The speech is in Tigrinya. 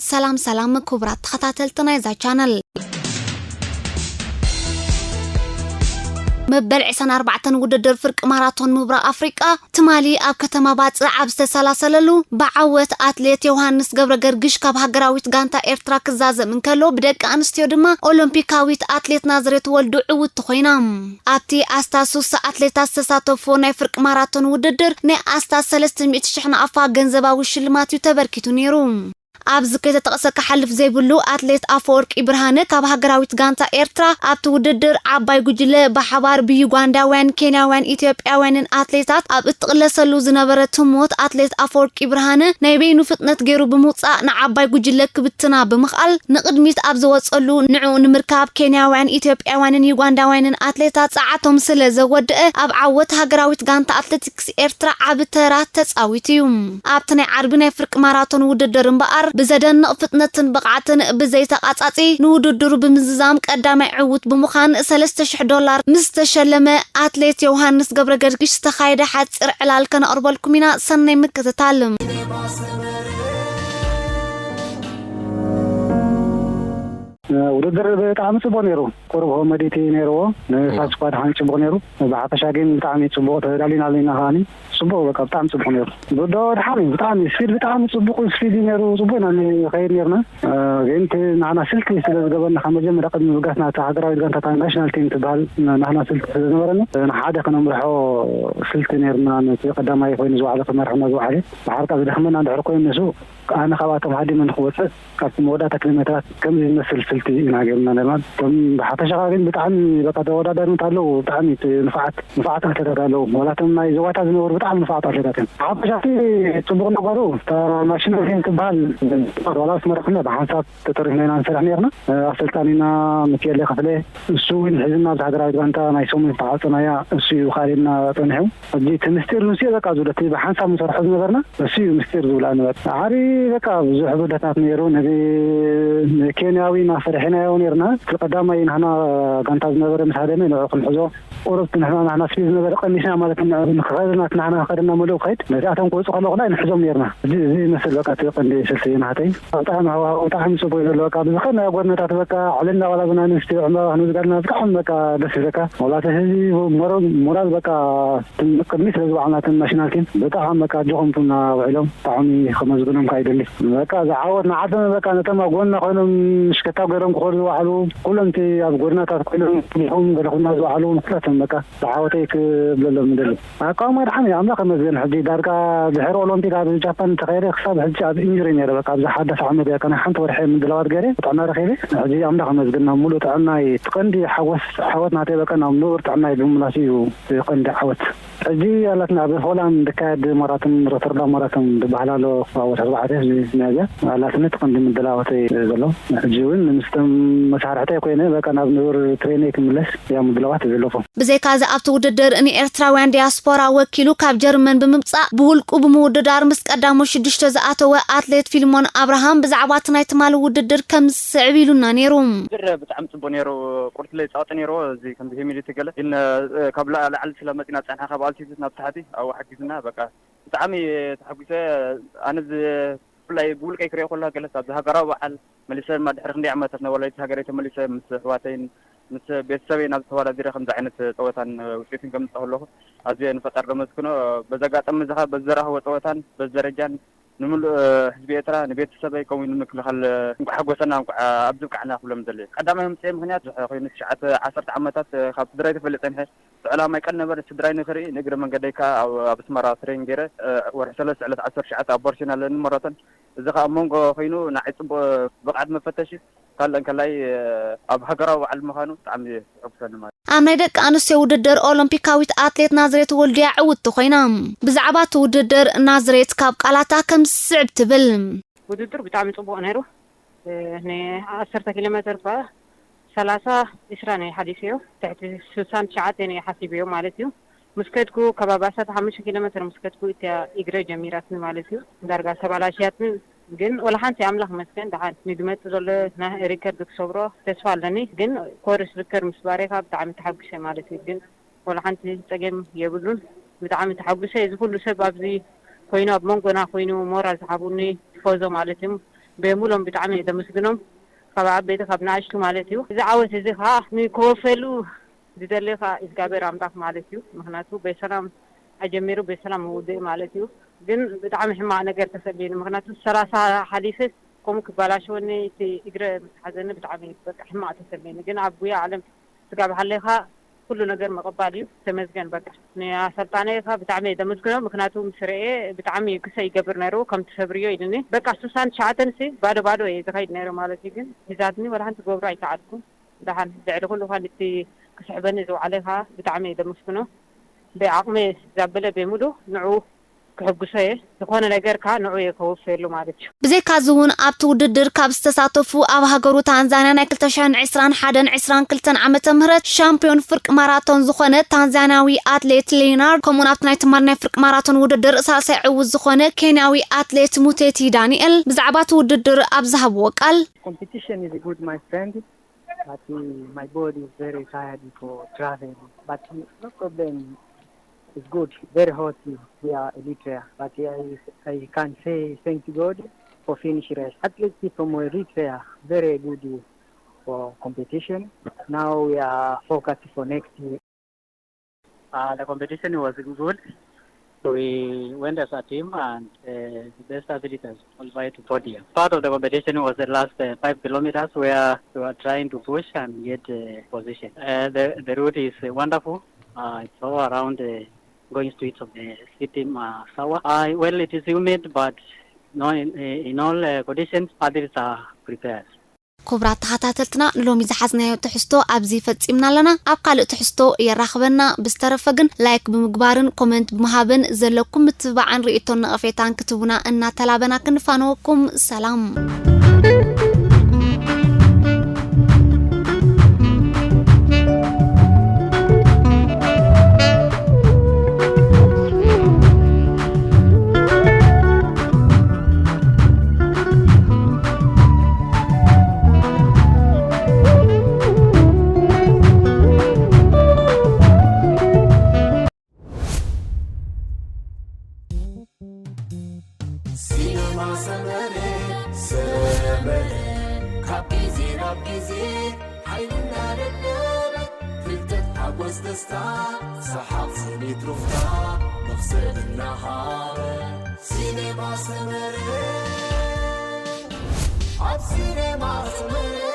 ሰላም ሰላም ክቡራት ተኸታተልቲ ናይዛ ቻነል። መበል ዕስራን ኣርባዕተን ውድድር ፍርቂ ማራቶን ምብራቕ ኣፍሪቃ ትማሊ ኣብ ከተማ ባጽዕ ኣብ ዝተሰላሰለሉ፣ ብዓወት ኣትሌት ዮሃንስ ገብረ ገርግሽ ካብ ሃገራዊት ጋንታ ኤርትራ ክዛዘም እንከሎ፣ ብደቂ ኣንስትዮ ድማ ኦሎምፒካዊት ኣትሌት ናዝሬት ወልዱ ዕውትቲ ኮይና። ኣብቲ ኣስታት ሱሳ ኣትሌታት ዝተሳተፎ ናይ ፍርቂ ማራቶን ውድድር ናይ ኣስታት ሰለስተ ሚእቲ ሽሕ ናቕፋ ገንዘባዊ ሽልማት እዩ ተበርኪቱ ነይሩ። ኣብዚ ከይተጠቕሰ ክሓልፍ ዘይብሉ ኣትሌት ኣፈወርቂ ብርሃነ ካብ ሃገራዊት ጋንታ ኤርትራ ኣብቲ ውድድር ዓባይ ጉጅለ ብሓባር ብዩጋንዳውያን፣ ኬንያውያን፣ ኢትዮጵያውያንን ኣትሌታት ኣብ እትቕለሰሉ ዝነበረት ህሞት ኣትሌት ኣፈወርቂ ብርሃነ ናይ በይኑ ፍጥነት ገይሩ ብምውጻእ ንዓባይ ጉጅለ ክብትና ብምኽኣል ንቕድሚት ኣብ ዝወጸሉ ንዕኡ ንምርካብ ኬንያውያን፣ ኢትዮጵያውያንን ዩጋንዳውያንን ኣትሌታት ጸዓቶም ስለ ዘወደአ ኣብ ዓወት ሃገራዊት ጋንታ ኣትሌቲክስ ኤርትራ ዓቢ ተራ ተጻዊቱ እዩ። ኣብቲ ናይ ዓርቢ ናይ ፍርቂ ማራቶን ውድድር እምበኣር ብዘደንቕ ፍጥነትን ብቕዓትን ብዘይተቓጻጺ ንውድድሩ ብምዝዛም ቀዳማይ ዕዉት ብምዃን ሰለስተ ሽሕ ዶላር ምስ ዝተሸለመ ኣትሌት ዮሃንስ ገብረ ገርግሽ ዝተኻየደ ሓጺር ዕላል ከነቕርበልኩም ኢና። ሰናይ ምክትታል። ውድድር ብጣዕሚ ጽቡቕ ነይሩ። ቁሩብ ኮመዲቲ ነይርዎ። ንሳስ እኳ ድሓን ጽቡቕ ነይሩ። ብሓፈሻ ግን ብጣዕሚ ጽቡቕ ተዳሊና ኣለና ከዓኒ። ጽቡቕ በቃ ብጣዕሚ ጽቡቕ ነይሩ። ብዶ ድሓን እዩ። ብጣዕሚ ስፒድ ብጣዕሚ ጽቡቕ ስፒድ እዩ ነይሩ። ጽቡቕ ኢና ንኸይድ ነይርና። እ፣ ግን እቲ ንሕና ስልቲ ስለ ዝገበርና ካብ መጀመርያ ቅድሚ ምብጋስና እታ ሃገራዊት ጋንታ እታ ናሽናል ቲም ትበሃል ን-፣ ንሕና ስልቲ ስለ ዝነበረና ንሓደ ክነምርሖ ስልቲ ነይርና ነቲ ቀዳማይ ኮይኑ ዝወዓለ ክመርሕና ዝወዓለ። ብሓርቃ ዝደኽመና እንድሕር ኮይኑ ንሱ ኣነ ካብኣቶም ሃዲመ ንክወፅእ ካብቲ መወዳእታ ኪሎ ሜትራት ከምዚ ዝመስል ስልቲ ኢና ገይርና ነርና። እቶም ብሓፈሻ ግን ብጣዕሚ በቃ ተወዳዳሪነት ኣለዉ። ብጣዕሚ እቲ ንፉዓት ንፉዓት ኣትሌታት ኣለዉ። ዋላ እቶም ናይ ዞባታት ዝነበሩ ብጣዕሚ ንፉዓት ኣትሌታት እዮም። ብሓፈሻ እቲ ፅቡቕ ነገሩ እታ ማሽነሪ ትበሃል ዋላ ምስ መራሕና ብሓንሳብ ተጠሪፍና ኢና ንሰርሕ ነርና። ኣሰልጣኒና ሚካኤለ ክፍለ እሱ እውን ሕዝና ኣብዚ ሃገራዊት ጋንታ ናይ ሰሙን ዝተዓፀናያ እሱ እዩ ካሊድና ፀኒሑ። ሕጂ እቲ ምስጢር ንሱ እዩ በቃ ዝብሎ፣ እቲ ብሓንሳብ ንሰርሖ ዝነበርና እሱ እዩ ምስጢር ዝብላ ንበር። ዓሪ በቃ ብዙሕ ብደታት ነይሩ። ነዚ ንኬንያዊ እናፈርሒናዮ ነርና። እቲ ቀዳማይ ናህና ጋንታ ዝነበረ ምስ ሃደመ ንዑ ክንሕዞ ቁሩብ እቲ ንሕና ናህና ስፒድ ዝነበረ ቀኒስና ማለት ንዑ ንክኸደና እቲ ናህና ከደና መሊኡ ክኸይድ ነዚኣቶም ክወፁ ከለኹ ናይ ንሕዞም ነርና። እዚ፣ እዚ ይመስል በቃ እቲ ቀንዲ ስልቲ ናህተይ። ብጣዕሚ ሃዋህው ብጣዕሚ ጽቡቅ እዩ ዘሎ። በቃ ብዝኸነ ጎድነታት በቃ ዕልና ዋላ ብና ኣንስትዮ ዕምባባ ክንዝጋልና ብጣዕሚ በቃ ደስ ይብለካ። ዋላ እቲ ህዝቢ ሞራል፣ ሞራል በቃ ቅድሚ ስለ ዝወዓልና እተን ናሽናል ቲም ብጣዕሚ በቃ ኣጆኹም ትብሉና ውዒሎም ብጣዕሚ ከመስግኖም ከዓ ይደሊ። በቃ ዝዓወት ንዓቶም በቃ ነቶም ኣብ ጎንና ኮይኖም ሽከታ ገይሮም ክኸዱ ዝወዓሉ ኩሎም እቲ ኣብ ጎድናታት ኮይኖም ዲኹም ገለኹምና ዝወዓሉ ንኩላቶም በቃ ዝዓወተይ ክብለሎም ይደሊ። ኣቃውማ ድሓን እዩ፣ ኣምላኽ ይመስገን። ሕጂ ዳርጋ ድሕሪ ኦሎምፒክ ኣብ ጃፓን እንተኸይደ ክሳብ ሕጂ ኣብ ኢንጁሪ ነይረ። በቃ ኣብዚ ሓዳስ ዓመት እያ፣ ከና ሓንቲ ወርሒ ምድላዋት ገይረ ጥዕና ረኺበ። ሕጂ ኣምላኽ ይመስገን ናብ ሙሉእ ጥዕና እዩ። እቲ ቀንዲ ሓጎስ ዓወት ናተይ በቃ ናብ ንቡር ጥዕና እዩ ብምምላሱ እዩ እቲ ቀንዲ ዓወት። ሕጂ ኣላትና ኣብ ሆላንድ ዝካየድ ማራቶን ሮተርዳም ማራቶን ዝበሃል ኣሎ ክሳብ ወርሒ ኣርባዕተ ህዝቢ ሚያዝያ ኣላትና እቲ ቀንዲ ምድላዋተይ ዘሎ። ሕጂ እውን ምስቶም መሳርሕተይ ኮይነ በቃ ናብ ንቡር ትሬነይ ክምለስ እያ ምድላዋት ዘለኹ። ብዘይካዚ ኣብቲ ውድድር ንኤርትራውያን ዲያስፖራ ወኪሉ ካብ ጀርመን ብምምጻእ ብውልቁ ብምውድዳር ምስ ቀዳሞት ሽዱሽተ ዝኣተወ ኣትሌት ፊልሞን ኣብርሃም ብዛዕባ እቲ ናይ ትማሊ ውድድር ከም ዝስዕብ ኢሉና ነይሩ። ውድድር ብጣዕሚ ጽቡቅ ነይሩ። ቁርሲ ለይ ጻወተ ነይሩ። እዚ ከምዚ ሄሚሊቲ ገለ ግን፣ እ፣ ካብ ላ-፣ ላዕሊ ስለ መጺና ጸንሓ ካብ ኣልቲቱድ ናብ ታሕቲ ኣብኡ ሓጊዝና በቃ ብጣዕሚ ተሓጒሰ። ኣነ ዝ-፣ ብፍላይ ብውልቀይ ክሪኦ ከለኹ ገለስ ኣብዚ ሃገራዊ በዓል መሊሰ ድማ ድሕሪ ክንደይ ዓመታት ናብ ወላዲት ሃገረይ ተመሊሰ ምስ ኣሕዋተይን ምስ ቤተሰበይ ናብ ተወዳዲረ ከምዚ ዓይነት ፀወታን ውፅኢትን ከምፅእ ከለኹ ኣዝየ ንፈጣሪ ዘመስግኖ። በዚ ኣጋጣሚ እዚ ከዓ በዚ ዘራኽቦ ፀወታን በዚ ደረጃን ንምሉእ ህዝቢ ኤርትራ ንቤተሰበይ ከምኡ እውን ንምክልኻል እንኳዕ ሓጎሰና እንኳዕ ኣብዚ ብቃዕና ክብሎም ደለየ። ቀዳማይ ምምፅኤ ምክንያት ኮይኑ ትሽዓተ ዓሰርተ ዓመታት ካብ ስድራይ ተፈልየ ፀኒሐ። እቲ ዕላማይ ቀንዲ ነበር ስድራይ ንክርኢ ንእግረ መንገደይ ከዓ ኣብ ኣብ ኣስመራ ትሬን ገይረ። ወርሒ ሰለስተ ዕለት ዓሰርተ ትሽዓተ ኣብ ባርሴሎና ኣለኒ ማራቶን። እዚ ከዓ ኣብ መንጎ ኮይኑ ንዓይ ፅቡቅ ብቕዓት መፈተሺ ካልእ እንከላይ ኣብ ሃገራዊ በዓል ምዃኑ ብጣዕሚ የሕጉሰኒ ማለት እዩ። ኣብ ናይ ደቂ ኣንስትዮ ውድድር ኦሎምፒካዊት ኣትሌት ናዝሬት ወልድያ ዕውትቲ ኮይና። ብዛዕባ እቲ ውድድር ናዝሬት ካብ ቃላታ ከም ዝስዕብ ትብል። ውድድር ብጣዕሚ ጽቡቕ ነይሩ። እ፣ ንዓሰርተ ኪሎ ሜትር እኳ ሰላሳ ዕስራ ነው ሓሊፈዮ። ትሕቲ ስሳን ትሽዓተን እየ ሓሲበዮ ማለት እዩ። ምስ ከድኩ ከባቢ ዓሰርተ ሓሙሽተ ኪሎ ሜትር ምስ ከድኩ እቲያ እግረ ጀሚራትኒ ማለት እዩ። ዳርጋ ተባላሽያትኒ። ግን ወላ ሓንቲ ኣምላኽ ይመስገን ደሓን ንዝመጽእ ዘሎ ናይ ሪከርድ ክሰብሮ ተስፋ ኣለኒ። ግን ኮርስ ሪከርድ ምስ ባሬካ ብጣዕሚ ተሓጒሰ ማለት እዩ። ግን ወላ ሓንቲ ጸገም የብሉን። ብጣዕሚ ተሓጒሰ። እዚ ኩሉ ሰብ ኣብዚ ኮይኑ ኣብ መንጎና ኮይኑ ሞራል ዝሃቡኒ ቲፎዞ ማለት እዩ። በሙሎም ብጣዕሚ እየ ዘመስግኖም፣ ካብ ዓበይቲ ካብ ንኣሽቱ ማለት እዩ። እዚ ዓወት እዚ ከዓ ንክወፈሉ ዝደሊ ከዓ እግዚኣብሔር ኣምላኽ ማለት እዩ። ምክንያቱ በሰላም ኣጀሚሩ በሰላም ምውድእ ማለት እዩ። ግን ብጣዕሚ ሕማቕ ነገር ተሰሚኒ፣ ምክንያቱ ሰላሳ ሓሊፈ ከምኡ ክባላሸወኒ እቲ እግረ ምስ ሓዘኒ ብጣዕሚ በቃ ሕማቕ ተሰሚኒ። ግን ኣብ ጉያ ዓለም ስጋብ ሃለኻ ኩሉ ነገር ምቕባል እዩ። ተመስገን በቃ። ንኣሰልጣኒ ከኣ ብጣዕሚ እየ ዘመስግኖ፣ ምክንያቱ ምስ ርእየ ብጣዕሚ እዩ ክሰ ይገብር ነይሩ፣ ከም ትሰብርዮ ኢሉኒ። በቃ ስሳን ትሽዓተን ሲ ባዶ ባዶ እየ ዝኸይድ ነይሩ ማለት እዩ። ግን ሒዛትኒ ወላ ሓንቲ ክገብሮ ኣይከኣልኩን። ደሓን ልዕሊ ኩሉ ኸኣ እቲ ክስሕበኒ ዝወዓለ ኸኣ ብጣዕሚ እየ ዘመስግኖ። ብዓቕሚ ዘበለ ብምሉ ንዑ ክሕጉሶ እየ። ዝኾነ ነገር ከኣ ንዑ እየ ከወፍየሉ ማለት እዩ። ብዘይካዚ እውን ኣብቲ ውድድር ካብ ዝተሳተፉ ኣብ ሃገሩ ታንዛንያ ናይ ክልተ ሽሕን ዕስራን ሓደን ዕስራን ክልተን ዓመተ ምህረት ሻምፒዮን ፍርቂ ማራቶን ዝኾነ ታንዛንያዊ ኣትሌት ሌናርድ፣ ከምኡውን ኣብቲ ናይ ትማሊ ናይ ፍርቂ ማራቶን ውድድር ሳልሳይ ዕዉት ዝኾነ ኬንያዊ ኣትሌት ሙቴቲ ዳንኤል ብዛዕባ እቲ ውድድር ኣብ ዝሃብዎ ቃል፣ Competition is good, my friend, but uh, my body is very tired for traveling. But no problem, it's good, very hot here in Eritrea. But I, I can say thank God for finish race. Athletes from Eritrea, very good for competition. Now we are focused for next year. Uh, the competition was good. We went as a team and uh, the best athletes qualified to podium. Part of the competition was the last uh, five kilometers where we were trying to push and get uh, position. Uh, the, the route is uh, wonderful. Uh, it's all around the going streets of the city, Masawa. Uh, well, it is humid, but no, in, in all uh, conditions, athletes are prepared. ክቡራት ተኸታተልትና፣ ንሎሚ ዝሓዝናዮ ትሕዝቶ ኣብዚ ፈጺምና ኣለና። ኣብ ካልእ ትሕዝቶ የራኽበና። ብዝተረፈ ግን ላይክ ብምግባርን ኮመንት ብምሃብን ዘለኩም ምትብባዕን ርእይቶን ነቐፌታን ክትህቡና እናተላበና ክንፋነወኩም። ሰላም። ሲነማ ሰመረ፣ ሰመረ፣ ካብ ግዜ ናብ ግዜ ሓይልና ደለበ፣ ፍልጠት ሓጎስ ደስታ፣ ሰሓቕ ስኒት ሩፍታ፣ መኽሰብ እናሃበ። ሲነማ ሰመረ፣ ኣብ ሲነማ ሰመረ፣